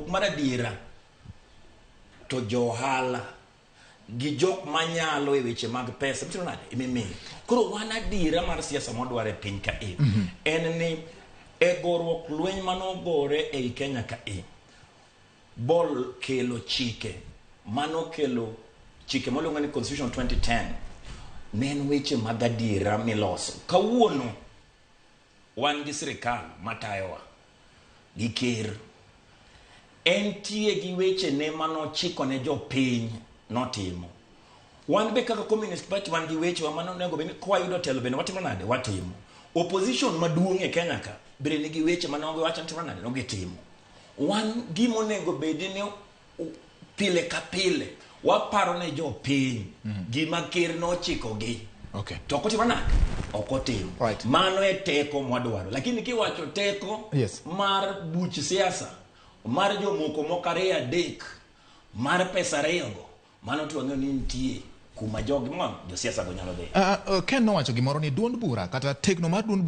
Goruok mar adiera to jo ohala gi jok manyalo e weche mag pesa mitimo nade imimiyo. Koro wan adiera mar siasa mwadwaro e piny ka e en ni e goruok lweny manogore ei Kenya ka e bol kelo chike manokelo chike maluongo ni Constitution 2010 ne en weche mag adiera miloso. Kawuono wan gi sirikal matayowa gi ker entie gi wechene manochiko ne jopiny notimo. Wan be kaka Communist Party wan gi wechewa mane onego bed ni kwayudo telo bende watimo nade? Watimo. Opposition maduong' e Kenya ka bende nigi weche mane giwacho ni timo nade? No gitimo. Wan gima onego bed ni pile ka pile waparo ne jopiny gima ker nochikogi. To ok otimo nade? Ok otimo. Mano e teko mwadwaro. Lakini kiwacho teko mar buch siasa, mar jomoko moko ariyo adek, mar pesa ariyogo, mano to wang'eyo ni nitie kuma jogi mo josiasa go nyalo dhi. Ken nowacho gimoro ni duond bura kata tegno mar duond bura.